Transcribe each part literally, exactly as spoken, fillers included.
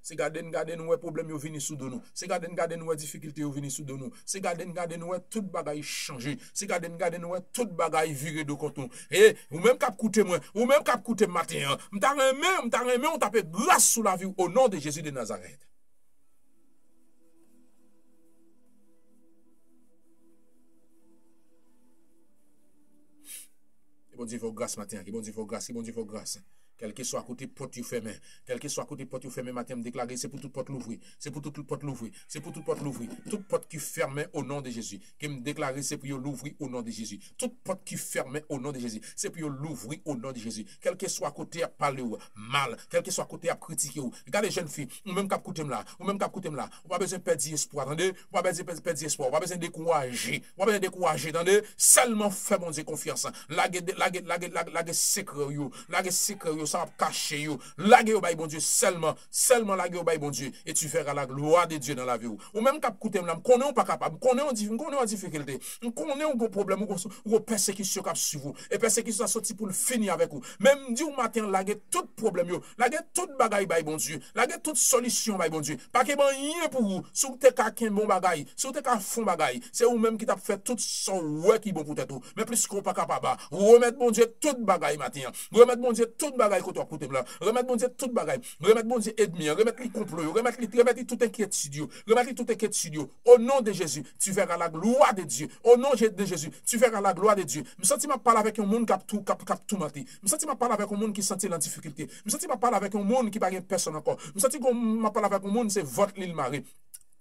Se gade n gade n wè pwoblèm yo vini sou do nou. Se gade n gade n wè difikilte yo vini sou do nou. Se gade n gade n wè tout bagay chanje. Se gade n gade n wè tout bagay vire do kont nou. E ou menm k ap koute mwen, ou menm k ap koute m maten an, m ta renmen, m ta renmen w tape gras sou lavi w o non de Jezi de Nazarèt. Ke Bondye fè w gras maten an, ke Bondye fè w gras, ke Bondye fè w gras. Kèlkeswa kote pòt yo fèmen, kèlkeswa kote pòt yo fèmen maten an, m deklare se pou tout pòt louvri, se pou tout pòt louvri, se pou tout pòt louvri. Tout pòt ki fèmen o non de Jezi, ke m deklare se pou yo louvri o non de Jezi. Tout pòt ki fèmen o non de Jezi, se pou yo louvri o non de Jezi. Kèlkeswa kote y ap pale w mal, kèlkeswa kote y ap kritike w, gade jèn fi, ou menm k ap koute m la, ou menm k ap koute m la, ou pa bezwen pèdi espwa, tande. Ou pa bezwen pè- pèdi espwa, ou pa bezwen dekouraje, ou pa bezwen dekouraje, tande. Sèlman fè Bondye konfyans. Lage, lage, lage, lage, lage sekrè w yo, lage sekrè w yo, sa w ap kache yo. Lage yo bay Bondye sèlman, sèlman lage yo bay Bondye. Et tu verras la gloire de Dieu dans la vie ou. Ou menm k ap koute m la, m konnen ou pa kapab, m konnen ou di- m konnen ou an difikilte, m konnen ou gon pwoblèm, ou gon, ou gon pèsekisyon k ap swiv ou. E pèsekisyon sa soti pou l fini avèk ou. Men m di w maten an, lage tout pwoblèm yo, lage tout bagay bay Bondye, lage tout solisyon bay Bondye. Pa kenbe anyen pou ou. Si w te ka kenbe yon bagay, si w te ka fè yon bagay, se ou menm ki t ap fè tout sa w wè ki bon pou tèt ou. Men pliske w pa kapab, remèt Bondye tout bagay maten an. Remèt Bondye tout bagay kote w ap koute m la. Remèt Bondye tout bagay. Remèt Bondye ènmi an. Remèt li konplo yo. Remèt li, remèt li tout enkyetid yo. Remèt li tout enkyetid yo. O non de Jezi, tu verras la gloire de Dieu. O non de Jezi, tu verras la gloire de Dieu. M santi m ap pale avèk yon moun k ap tou, k ap, k ap toumante. M santi m ap pale avèk yon moun ki santi l an difikilte. M santi m ap pale avèk yon moun ki pa gen pèsonn ankò. M santi m ap pale avèk yon moun se vant li l mare.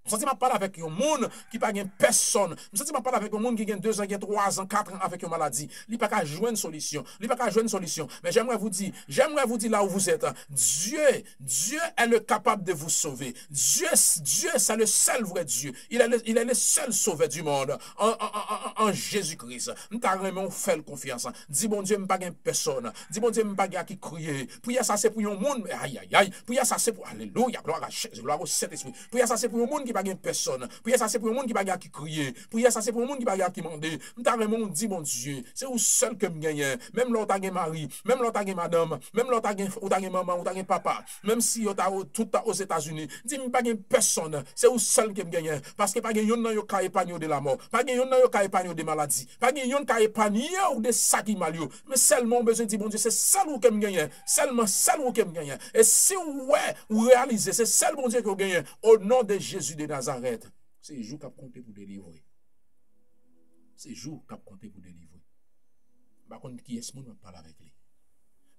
M santi m ap pale avèk yon moun ki pa gen pèsonn. M santi m ap pale avèk yon moun ki gen dezan, gen twazan, katran avèk yon maladi. Li pa ka jwenn solisyon. Li pa ka jwenn solisyon. Men j'aimerais vous dire, j'aimerais vous dire là où vous êtes, Dieu, Dieu est le capable de vous sauver. Dieu, Dieu, c'est le seul vrai Dieu. Il est le, il est le seul sauveur du monde. En, en, en, en, en Jésus-Christ. M ta renmen w fè l konfyans. Di Bondye, m pa gen pèsonn. Di Bondye, m pa gen a ki kriye. Priyè sa se pou yon moun. Ayayay. Priyè sa se pou, alelouya, glwa a Jezi, glwa o Sentespri. Priyè sa se pou yon moun ki pa gen pèsonn. Priyè sa se pou yon moun ki pa gen a ki kriye. Priyè sa se pou yon moun ki pa gen a ki mande. M ta renmen w di Bondye, se ou sèl ke m genyen. Menm lè w ta gen mari, menm lè w ta gen madanm, menm lè w ta gen, ou ta gen manman, ou ta gen papa, menm si yo ta o- tout ta Ozetazini, di m pa gen pèsonn, se ou sèl ke m genyen. Paske pa gen yonn nan yo ka epanye w de lamò. Pa gen yonn nan yo ka epanye w de maladi. Pa gen yonn ka epanye w de sa ki mal yo. Men sèlman ou bezwen di Bondye, se sèl ou ke m genyen. Sèlman sèl ou ke m genyen. E si w wè, ou reyalize, se sèl Bondye ke w genyen. O non de Jezi de Nazarèt. Se jou k ap konte pou delivre. Se jou k ap konte pou delivre. M pa konn kiyès moun m ap pale avèk li.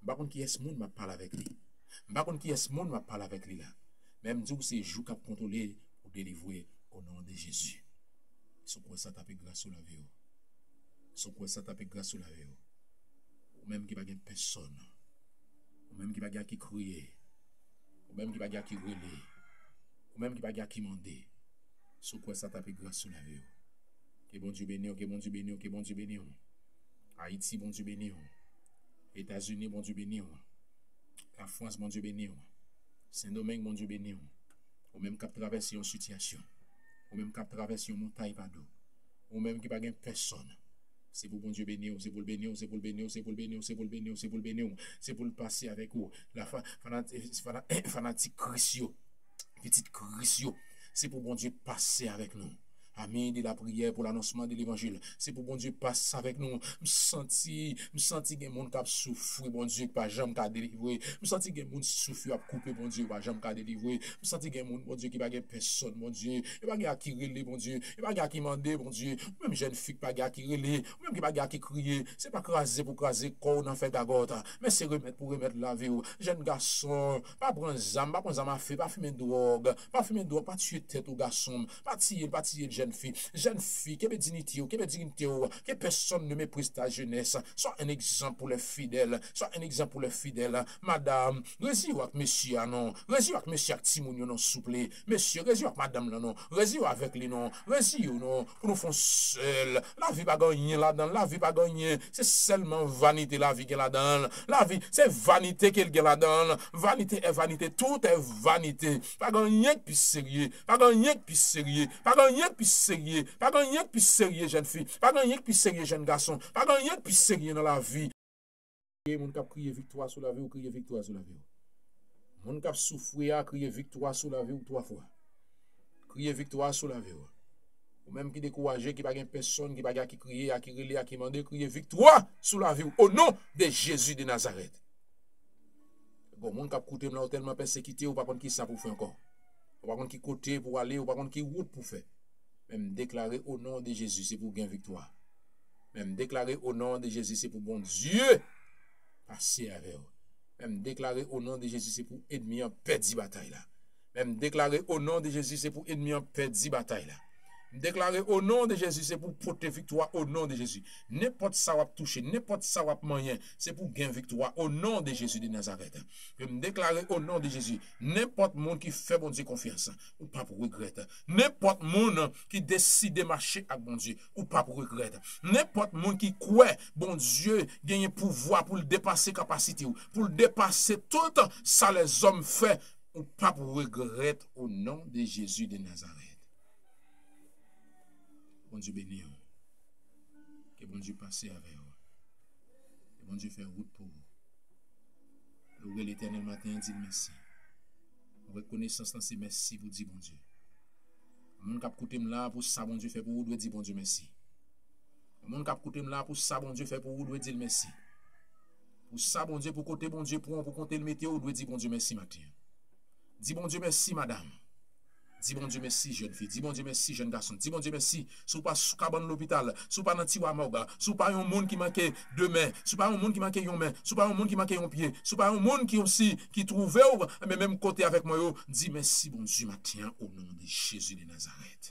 M pa konn kiyès moun m ap pale avèk li. M pa konn kiyès moun m ap pale avèk li la. Men m di w se jou k ap kontwole pou delivre o non de Jezi. Si w kwè sa, tape gras sou lavi w. Si w kwè sa, tape gras sou lavi w. Ou menm ki pa gen pèsonn. Ou menm ki pa gen a ki kriye. Ou menm ki pa gen a ki rele. Ou menm ki pa gen a ki mande. Si w kwè sa, tape gras sou lavi w. Ke Bondye beni w, ke Bondye beni w, ke Bondye beni w. Ayiti, Bondye beni w. Etazini, Bondye beni w. Lafrans, Bondye beni w. Sendomeng, Bondye beni w. Ou menm k ap travèse yon sitiyasyon. Ou menm k ap travèse yon montay pa do. Ou menm ki pa gen pèsonn. Se pou Bondye beni w, se pou l beni w, se pou l beni w, se pou l beni w, se pou l beni w, se pou l beni w, se pou l pase avèk ou. La fa- fanati- fana- fanatik Kris yo, pitit Kris yo, se pou Bondye pase avèk nou. Amis de la prière pour l'annoncement de l'évangile, se pou Bondye pase avèk nou. M santi, m santi gen moun k ap soufri, Bondye pa janm ka delivre. M santi gen moun souf yo ap koupe, Bondye pa janm ka delivre. M santi gen moun, Bondye, ki pa gen pèsonn, Bondye. Yo pa gen a ki rele, Bondye. Yo pa gen a ki mande, Bondye. Ou menm jèn fi ki pa gen a ki rele, ou menm ki pa gen a ki kriye, se pa kraze pou kraze kò w nan fè gagòt. Men se remèd pou remèd lavi w. Jèn gason, pa pran zam, pa pran zam afe, pa fimen dwòg, pa fimen dwòg, pa tiye tèt ou gason m, pa tiye l, pa tiye l jèn fi. Jèn fi, kenbe diyite w, kenbe diyite w, que personne ne méprise ta jeunesse. Sois un exemple pour les fidèles, sois un exemple pour les fidèles. Madanm, reziye w ak mesye a non, reziye w ak mesye ak timoun yo non, souple. Mesye, reziye w ak madanm lan non, reziye w avèk li non, reziye w non, pou nou fè yon sèl. Lavi pa gen anyen ladan l, lavi pa gen anyen, se sèlman vanite lavi gen ladan l. Lavi, se vanite ke l gen ladan l. Vanité est vanité, tout est vanité. Pa gen anyen k pi serye, pa gen anyen k pi serye, pa gen anyen k pi serye, pa gen anyen k pi serye, jèn fi, pa gen anyen k pi serye, jèn gason, pa gen anyen k pi serye nan lavi. Gen moun k ap kriye viktwa sou lavi w, kriye viktwa sou lavi w. Moun k ap soufri a, kriye viktwa sou lavi w twa fwa. Kriye viktwa sou lavi w. Ou menm ki dekouraje, ki pa gen pèsonn, ki pa gen a ki kriye, a ki rele, a ki mande, kriye viktwa sou lavi w. O non de Jezi de Nazarèt. Gon moun k ap koute m la, ou tèlman pèsekite, ou pa konn ki sa pou w fè ankò. Ou pa konn ki kote pou w ale, ou pa konn ki wout pou w fè. Men m deklare o non de Jezi, se pou w gen viktwa. Men m deklare o non de Jezi, se pou Bondye pase avè w. Men m deklare o non de Jezi, se pou ènmi an pèdi batay la. Men m deklare o non de Jezi, se pou ènmi an pèdi batay la. M deklare o non de Jezi, se pou pote viktwa o non de Jezi. Nenpòt sa w ap touche, nenpòt sa w ap manyen, se pou gen viktwa o non de Jezi de Nazarèt. E m deklare o non de Jezi, nenpòt moun ki fè Bondye konfyans, ou p ap regrèt. Nenpòt moun ki deside mache ak Bondye, ou p ap regrèt. Nenpòt moun ki kwè Bondye genyen pouvwa pou l depase kapasite w, pou l depase tout sa lèzòm fè, ou p ap regrèt o non de Jezi de Nazarèt. Bondye beni w. Ke Bondye pase avè w. Ke Bondye fè wout pou ou. Loure Letènèl maten an, di l mèsi. Rekonesans lan se mèsi pou di Bondye. Moun k ap koute m la, pou sa Bondye fè pou ou, dwe di Bondye mèsi. Moun k ap koute m la, pou sa Bondye fè pou ou, dwe di l mèsi. Pou sa Bondye, pou kote Bondye pran w, pou kote l mete w, ou dwe di Bondye mèsi maten an. Di Bondye mèsi, madanm. Di Bondye mèsi, jèn fi. Di Bondye mèsi, jèn gason. Di Bondye mèsi. Si w pa sou kabann lopital, si w pa nan tiwa mòg, si w pa yon moun ki manke de men, si w pa yon moun ki manke yon men, si w pa yon moun ki manke yon pye, si w pa yon moun ki osi, ki twouve w, men menm kote avèk mwen yo, di mèsi Bondye maten an, o non de Jezi de Nazarèt.